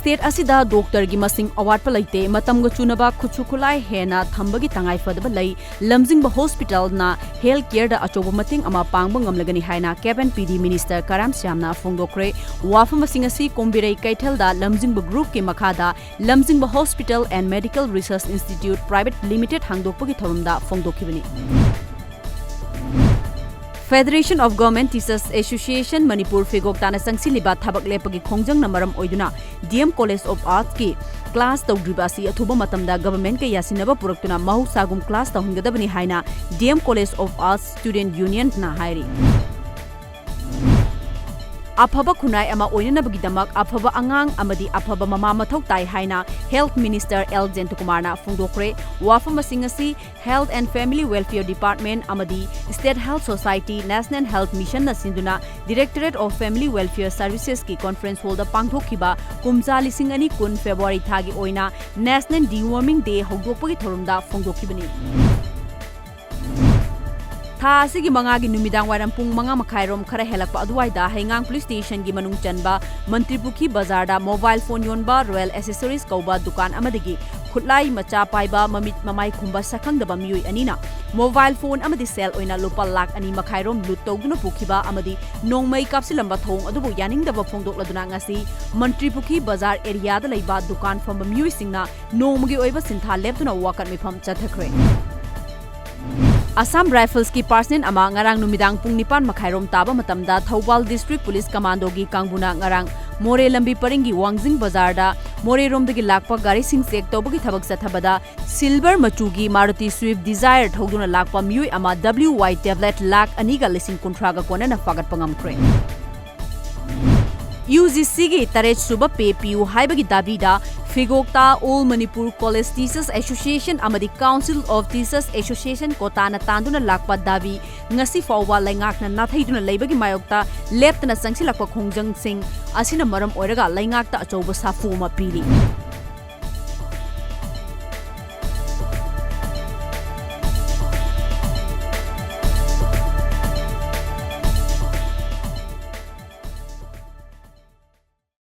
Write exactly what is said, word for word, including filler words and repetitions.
State ꯑꯁꯤꯗ ꯗꯣꯛꯇꯔꯒꯤ ꯃꯁꯤꯡ ꯑꯋꯥꯠꯄ ꯂꯩꯇꯦ, ꯃꯇꯝꯒ ꯆꯨꯅꯕ ꯈꯨꯠꯁꯨ ꯈꯨꯠꯂꯥꯏ ꯍꯦꯟꯅ ꯊꯝꯕꯒꯤ ꯇꯉꯥꯏꯐꯗꯕ ꯂꯩ, ꯂꯝꯖꯤꯡꯕ ꯍꯣꯁꯄꯤꯇꯥꯜꯅ ꯍꯦꯜꯊ ꯀꯦꯌꯔꯗ ꯑꯆꯧꯕ ꯃꯇꯦꯡ ꯑꯃ ꯄꯥꯡꯕ ꯉꯝꯂꯒꯅꯤ ꯍꯥꯏꯅ ꯀꯦꯕꯤꯟ ꯄꯤ ꯗꯤ ꯃꯤꯅꯤꯁꯇꯔ ꯀꯔꯥꯝ ꯁ꯭ꯌꯥꯝꯅ ꯐꯣꯡꯗꯣꯛꯈ꯭ꯔꯦ꯫ ꯋꯥꯐꯝ ꯑꯁꯤꯡ ꯑꯁꯤ ꯀꯣꯝꯕꯤꯔꯩ ꯀꯩꯊꯦꯜꯗ ꯂꯝꯖꯤꯡꯕ ꯒ꯭ꯔꯨꯞꯀꯤ ꯃꯈꯥꯗ ꯂꯝꯖꯤꯡꯕ hospital and medical research institute private limited ꯍꯥꯡꯗꯣꯛꯄꯒꯤ ꯊꯧꯔꯝꯗ ꯐꯣꯡꯗꯣꯛꯈꯤꯕꯅꯤ꯫ Federation of Government Teachers Association Manipur ꯐꯤꯒꯣꯛ ꯇꯥꯅ ꯆꯪꯁꯤꯜꯂꯤꯕ ꯊꯕꯛ ꯂꯦꯞꯄꯒꯤ ꯈꯣꯡꯖꯪꯅ ꯃꯔꯝ ꯑꯣꯏꯗꯨꯅ ꯗꯤ ꯑꯦꯝ ꯀꯣꯂꯦꯖ ꯑꯣꯐ ꯑꯥꯔꯠꯁꯀꯤ ꯀ꯭ꯂꯥꯁ ꯇꯧꯗ꯭ꯔꯤꯕ ꯑꯁꯤ ꯑꯊꯨꯕ ꯃꯇꯝꯗ ꯒꯚꯔꯟꯃꯦꯟꯠꯀ ꯌꯥꯁꯤꯟꯅꯕ ꯄꯨꯔꯛꯇꯨꯅ ꯃꯍꯧꯁꯥꯒꯨꯝ ꯀ꯭ꯂꯥꯁ ꯇꯧꯍꯟꯒꯗꯕꯅꯤ ꯍꯥꯏꯅ D M college of arts student ꯌꯨꯅꯤꯌꯟꯅ ꯍꯥꯏꯔꯤ꯫ ꯑꯐꯕ ꯈꯨꯟꯅꯥꯏ ꯑꯃ ꯑꯣꯏꯅꯅꯕꯒꯤꯗꯃꯛ ꯑꯐꯕ ꯑꯉꯥꯡ ꯑꯃꯗꯤ ꯑꯐꯕ ꯃꯃꯥ ꯃꯊꯧ ꯇꯥꯏ ꯍꯥꯏꯅ ꯍꯦꯜꯊ ꯃꯤꯅꯤꯁꯇꯔ ꯑꯦꯜ ꯖꯌꯟꯇꯀꯨꯃꯥꯔꯅ ꯐꯣꯡꯗꯣꯛꯈ꯭ꯔꯦ꯫ ꯋꯥꯐꯝ ꯑꯁꯤꯡ ꯑꯁꯤ Health and Family Welfare Department ꯑꯃꯗꯤ State Health Society, National Health Missionꯅ ꯁꯤꯟꯗꯨꯅ Directorate of Family Welfare Servicesꯀꯤ conference hallꯗ ꯄꯥꯡꯊꯣꯛꯈꯤꯕ ꯀꯨꯝꯖꯥ ꯂꯤꯁꯤꯡ ꯑꯅꯤ ꯀꯨꯟ February ꯊꯥꯒꯤ ꯑꯣꯏꯅ National Deworming Day ꯍꯧꯗꯣꯛꯄꯒꯤ ꯊꯧꯔꯝꯗ ꯐꯣꯡꯗꯣꯛꯈꯤꯕꯅꯤ꯫ ꯊꯥ ꯑꯁꯤꯒꯤ ꯃꯉꯥꯒꯤ ꯅꯨꯃꯤꯗꯥꯡ ꯋꯥꯏꯔꯝ ꯄꯨꯡ ꯃꯉꯥ ꯃꯈꯥꯏꯔꯣꯝ ꯈꯔ ꯍꯦꯜꯂꯛꯄ ꯑꯗꯨꯋꯥꯏꯗ ꯍꯩꯉꯥꯡ ꯄꯨꯂꯤꯁ ꯁ꯭ꯇꯦꯁꯟꯒꯤ ꯃꯅꯨꯡ ꯆꯟꯕ ꯃꯟꯇ꯭ꯔꯤꯄꯨꯈ꯭ꯔꯤ ꯕꯖꯥꯔꯗ ꯃꯣꯕꯥꯏꯜ ꯐꯣꯟ ꯌꯣꯟꯕ ꯔꯣꯌꯦꯜ ꯑꯦꯁꯦꯁꯣꯔꯤꯁ ꯀꯧꯕ ꯗꯨꯀꯥꯟ ꯑꯃꯗꯒꯤ ꯈꯨꯠꯂꯥꯏ ꯃꯆꯥ ꯄꯥꯏꯕ, ꯃꯃꯤꯠ ꯃꯃꯥꯏ ꯈꯨꯝꯕ ꯁꯛꯈꯪꯗꯕ ꯃꯤꯑꯣꯏ ꯑꯅꯤꯅ ꯃꯣꯕꯥꯏꯜ ꯐꯣꯟ ꯑꯃꯗꯤ ꯁꯦꯜ ꯑꯣꯏꯅ ꯂꯨꯄꯥ ꯂꯥꯈ ꯑꯅꯤ ꯃꯈꯥꯏꯔꯣꯝ ꯂꯨꯠ ꯇꯧꯗꯨꯅ ꯄꯨꯈꯤꯕ ꯑꯃꯗꯤ ꯅꯣꯡꯃꯩ ꯀꯥꯞꯁꯤꯜꯂꯝꯕ ꯊꯧꯑꯣꯡ ꯑꯗꯨꯕꯨ ꯌꯥꯅꯤꯡꯗꯕ ꯐꯣꯡꯗꯣꯛꯂꯗꯨꯅ ꯉꯁꯤ ꯃꯟꯇ꯭ꯔꯤꯄꯨꯈ꯭ꯔꯤ ꯕꯖꯥꯔ ꯑꯦꯔꯤꯌꯥꯗ ꯂꯩꯕ ꯗꯨꯀꯥꯟ ꯐꯝꯕ ꯃꯤꯑꯣꯏꯁꯤꯡꯅ ꯅꯣꯡꯃꯒꯤ ꯑꯣꯏꯕ ꯁꯤꯟꯊꯥ ꯂꯦꯞꯇꯨꯅ ꯋꯥꯀꯠ ꯃꯤꯐꯝ ꯆꯠꯊꯈ꯭ꯔꯦ꯫ ꯑꯁꯥꯝ ꯔꯥꯏꯐꯜꯁꯀꯤ ꯄꯥꯔꯁꯅꯦꯜ ꯑꯃ ꯉꯔꯥꯡ ꯅꯨꯃꯤꯗꯥꯡ ꯄꯨꯡ ꯅꯤꯄꯥꯟ ꯃꯈꯥꯏꯔꯣꯝ ꯇꯥꯕ ꯃꯇꯝꯗ ꯊꯧꯕꯥꯜ ꯗꯤꯁꯇ꯭ꯔꯤꯛ ꯄꯨꯂꯤꯁ ꯀꯃꯥꯟꯗꯣꯒꯤ ꯀꯥꯡꯕꯨꯅ ꯉꯔꯥꯡ ꯃꯣꯔꯦ ꯂꯝꯕꯤ ꯄꯔꯤꯡꯒꯤ ꯋꯥꯡꯖꯤꯡ ꯕꯖꯥꯔꯗ ꯃꯣꯔꯦꯔꯣꯝꯗꯒꯤ ꯂꯥꯛꯄ ꯒꯥꯔꯤꯁꯤꯡ ꯆꯦꯛ ꯇꯧꯕꯒꯤ ꯊꯕꯛ ꯆꯠꯊꯕꯗ ꯁꯤꯜꯚꯔ ꯃꯆꯨꯒꯤ ꯃꯥꯔꯨꯇꯤ ꯁ꯭ꯋꯤꯐ ꯗꯤꯖꯥꯌꯔ ꯊꯧꯗꯨꯅ ꯂꯥꯛꯄ ꯃꯤꯑꯣꯏ ꯑꯃ ꯗꯕ꯭ꯂꯤꯌꯨ ꯋꯥꯏ ꯇꯦꯕ꯭ꯂꯦꯠ ꯂꯥꯈ ꯑꯅꯤꯒ ꯂꯤꯁꯤꯡ ꯀꯨꯟꯊ꯭ꯔꯥꯒ ꯀꯣꯟꯅꯅ ꯐꯥꯒꯠꯄ ꯉꯝꯈ꯭ꯔꯦ꯫ ꯌꯨ ꯖꯤ ꯁꯤꯒꯤ ꯇꯔꯦꯠ ꯁꯨꯕ ꯄꯦ ꯄꯤꯌꯨ ꯍꯥꯏꯕꯒꯤ ꯗꯥꯕꯤꯗ ꯐꯤꯒꯣꯛꯇꯥ All Manipur College Teachers Association ꯑꯃꯗꯤ Council of Teachers Association ꯀꯣꯇꯥꯅ ꯇꯥꯟꯗꯨꯅ ꯂꯥꯛꯄ ꯗꯥꯕꯤ ꯉꯁꯤ ꯐꯥꯎꯕ ꯂꯩꯉꯥꯛꯅ ꯅꯥꯊꯩꯗꯨꯅ ꯂꯩꯕꯒꯤ ꯃꯥꯌꯣꯛꯇ ꯂꯦꯞꯇꯅ ꯆꯪꯁꯤꯜꯂꯛꯄ ꯈꯣꯡꯖꯪꯁꯤꯡ ꯑꯁꯤꯅ ꯃꯔꯝ ꯑꯣꯏꯔꯒ ꯂꯩꯉꯥꯛꯇ ꯑꯆꯧꯕ ꯁꯥꯐꯨ ꯑꯃ ꯄꯤꯔꯤ꯫